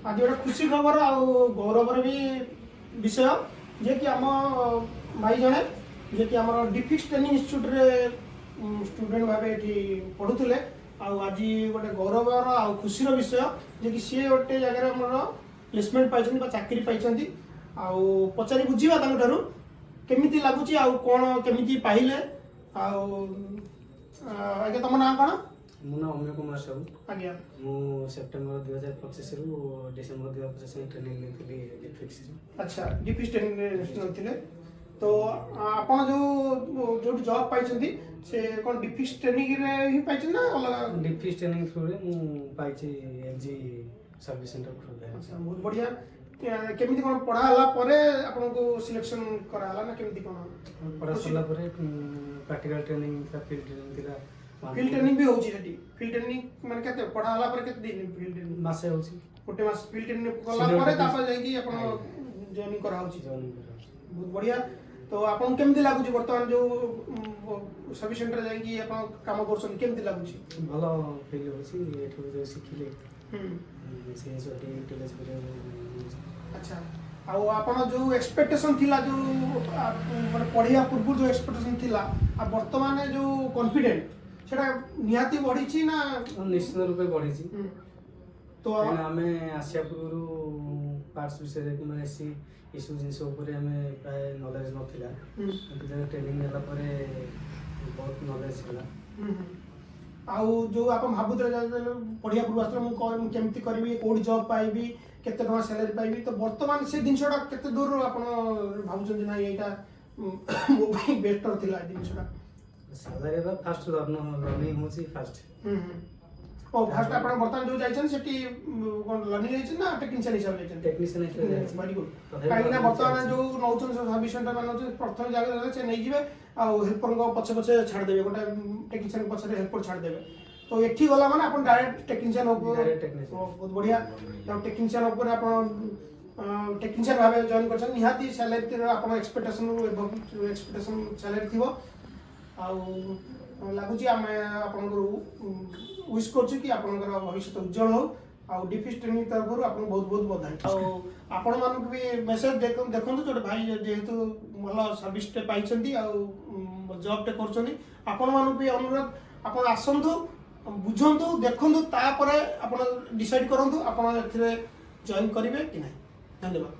ଆଜି ଗୋଟେ ଖୁସି ଖବର ଆଉ ଗୌରବର ବି ବିଷୟ ଯିଏକି ଆମ ଭାଇ ଜଣେ, ଯିଏକି ଆମର ଡିଫିକ୍ସ ଟ୍ରେନିଂ ଇନଷ୍ଟିଚ୍ୟୁଟ୍ରେ ଷ୍ଟୁଡେଣ୍ଟ ଭାବେ ଏଠି ପଢ଼ୁଥିଲେ। ଆଉ ଆଜି ଗୋଟେ ଗୌରବର ଆଉ ଖୁସିର ବିଷୟ ଯେ କି ସିଏ ଗୋଟେ ଜାଗାରେ ଆମର ପ୍ଲେସମେଣ୍ଟ ପାଇଛନ୍ତି ବା ଚାକିରି ପାଇଛନ୍ତି। ଆଉ ପଚାରି ବୁଝିବା ତାଙ୍କଠାରୁ କେମିତି ଲାଗୁଛି ଆଉ କ'ଣ କେମିତି ପାଇଲେ। ଆଉ ଆଜ୍ଞା, ତମ ନାଁ କ'ଣ? ମୋ ନାଁ ଅମିୟ କୁମାର ସାହୁ। ମୁଁ ସେପ୍ଟେମ୍ବର 2025ରୁ ଡିସେମ୍ବର 2025 ଟ୍ରେନିଂ ନେଇଥିଲି ଡିଫିକ୍ସରେ। ଆଚ୍ଛା, ଡିଫିକ୍ସ ଟ୍ରେନିଂ ନେଉଥିଲେ। ତ ଆପଣ ଯୋଉଠି ଜବ୍ ପାଇଛନ୍ତି, ସେ କ'ଣ ଡିଫିକ୍ସ ଟ୍ରେନିଂରେ ହିଁ ପାଇଛନ୍ତି ନା ଅଲଗା? ଡିଫିକ୍ସ ଟ୍ରେନିଂ ଥ୍ରୁରେ ମୁଁ ପାଇଛି, ଏଲଜି ସର୍ଭିସ ସେଣ୍ଟର ଖୋର୍ଦ୍ଧା। ଆଚ୍ଛା, ବହୁତ ବଢ଼ିଆ। କେମିତି କ'ଣ ପଢ଼ା ହେଲା ପରେ ଆପଣଙ୍କୁ ସିଲେକ୍ସନ କରାହେଲା ନା କେମିତି କ'ଣ? ପଢ଼ା ସରିଲା ପରେ ପ୍ରାକ୍ଟିକାଲ ଟ୍ରେନିଂ ଥିଲା, ଫିଲ୍ଡ ଟ୍ରେନିଂ ଥିଲା। ଫିଲ୍ଡ ଟ୍ରେନିଂ ବି ହେଉଛି ସେଠି? ଫିଲ୍ଡ ଟ୍ରେନିଂ ମାନେ କେତେ ପଢ଼ା ହେଲା ପରେ କେତେ ଦିନ ଫିଲ୍ଡ ଟ୍ରେନିଂ? ମାସେ ହେଉଛି। ଗୋଟେ ମାସ ଫିଲ୍ଡ ଟ୍ରେନିଂ କଲା Senior ପରେ technician। ତାପରେ ଯାଇକି ଆପଣ ଜଏନିଂ କରାହେଉଛି? ଜଏନିଂ କରାହେଉଛି। ବହୁତ ବଢ଼ିଆ। ତ ଆପଣଙ୍କୁ କେମିତି ଲାଗୁଛି ବର୍ତ୍ତମାନ ଯୋଉ ସର୍ଭିସ ସେଣ୍ଟର ଯାଇକି ଆପଣ କାମ କରୁଛନ୍ତି, କେମିତି ଲାଗୁଛି? ଭଲ ଫିଲ୍ ହେଉଛି। ଏଠୁ ଯେଉଁ ଶିଖିଲେ ସେ ଜିନିଷ ଟିକେ ୟୁଟିଲାଇଜ୍ କରିବାକୁ ମିଳୁଛି। ଆଚ୍ଛା, ଆଉ ଆପଣ ଯୋଉ ଏକ୍ସପେକ୍ଟେସନ ଥିଲା, ଯୋଉ ମାନେ ପଢିବା ପୂର୍ବରୁ ଯୋଉ ଏକ୍ସପେକ୍ଟେସନ ଥିଲା ଆଉ ବର୍ତ୍ତମାନ ଯୋଉ କନଫିଡେଣ୍ଟ, ସେଟା ନିହାତି ବଢିଛି ନା? ହଁ, ନିଶ୍ଚିତ ରୂପେ ବଢ଼ିଛି। ତ କାହିଁକିନା ଆମେ ଆସିବା ପୂର୍ବରୁ ପାର୍ଟସ ବିଷୟରେ କିମ୍ବା ଏସି ଏସବୁ ଜିନିଷ ଉପରେ ଆମେ ପ୍ରାୟ ନଲେଜ ନଥିଲା। କିନ୍ତୁ ଟ୍ରେନିଂ ନେଲା ପରେ ବହୁତ ନଲେଜ ହେଲା। ହୁଁ, ହୁଁ। ଆଉ ଯୋଉ ଆପଣ ଭାବୁଥିଲେ, ଯେତେବେଳେ ପଢିବା ପୂର୍ବରୁ ଆସିଥିଲେ, ମୁଁ କେମିତି କରିବି, କୋଉଠି ଜବ୍ ପାଇବି, କେତେ ଟଙ୍କା ସାଲାରୀ ପାଇବି, ତ ବର୍ତ୍ତମାନ ସେ ଜିନିଷଟା କେତେ ଦୂର ଆପଣ ଭାବୁଛନ୍ତି ନା ଏଇଟା ମୋ ପାଇଁ ବେଟର ଥିଲା ଏ ଜିନିଷଟା? ସାଲାରୀ ହେବା ଫାଷ୍ଟ ଲର୍ଣ୍ଣିଂ ହେଉଛି ଫାଷ୍ଟ। ହୁଁ ହୁଁ ଓ ଫାଷ୍ଟ ଆପଣ ବର୍ତ୍ତମାନ ଯୋଉ ଯାଇଛନ୍ତି ସେଠି କ'ଣ ଲର୍ଣ୍ଣିଂ ଯାଇଛନ୍ତି ନା ଟେକ୍ନିସିଆନ ହିସାବରେ ଯାଇଛନ୍ତି? ଟେକ୍ନିସିଆନ ହିସାବରେ ଯାଇଛି। Very good. ତଥାପି କାହିଁକି ନା learning ବର୍ତ୍ତମାନ ଚାଲିଛି। ଯୋଉ ନଉଛନ୍ତି ସବୁ ସର୍ଭିସ ସେଣ୍ଟର ମାନେ ନଉଛନ୍ତି, ପ୍ରଥମେ ଜାଗାରେ ସେ ନେଇଯିବେ ଆଉ ହେଲ୍ପରଙ୍କ ପଛେ ପଛେ ଛାଡ଼ିଦେବେ, ଗୋଟେ ଟେକ୍ନିସିଆନ ପଛରେ ହେଲ୍ପର ଛାଡ଼ିଦେବେ। ତ ଏଠି ଗଲା ମାନେ ଆପଣ ଡାଇରେକ୍ଟ ଟେକ୍ନିସିଆନ ଉପରେ। Direct technician। ବହୁତ ବଢ଼ିଆ। ଟେକ୍ନିସିଆନ ଉପରେ ଆପଣ ଟେକ୍ନିସିଆନ ଭାବେ ଜଏନ୍ କରିଛନ୍ତି, ନିହାତି ସାଲାରୀ ଆପଣ ଏକ୍ସପେକ୍ଟେସନ ଏକ୍ସପେକ୍ଟେସନ ସାଲାରୀ ଥିବ। ଆଉ ଲାଗୁଛି ଆମେ ଆପଣଙ୍କର ୱିଶ୍ କରୁଛୁ କି ଆପଣଙ୍କର ଭବିଷ୍ୟତ ଉଜ୍ଜଳ ହଉ। ଆଉ ଡିଫିକ୍ସ ଟ୍ରେନିଂ ତରଫରୁ ଆପଣଙ୍କୁ ବହୁତ ବହୁତ ବଧାଇ। ଆଉ ଆପଣମାନଙ୍କୁ ବି ମେସେଜ ଦେଖନ୍ତୁ, ଗୋଟେ ଭାଇ ଯେହେତୁ ଭଲ ସର୍ଭିସଟେ ପାଇଛନ୍ତି ଆଉ ଜବଟେ କରୁଛନ୍ତି, ଆପଣମାନଙ୍କୁ ବି ଅନୁରୋଧ, ଆପଣ ଆସନ୍ତୁ, ବୁଝନ୍ତୁ, ଦେଖନ୍ତୁ, ତାପରେ ଆପଣ ଡିସାଇଡ୍ କରନ୍ତୁ ଆପଣ ଏଥିରେ ଜଏନ୍ କରିବେ କି ନାହିଁ। ଧନ୍ୟବାଦ।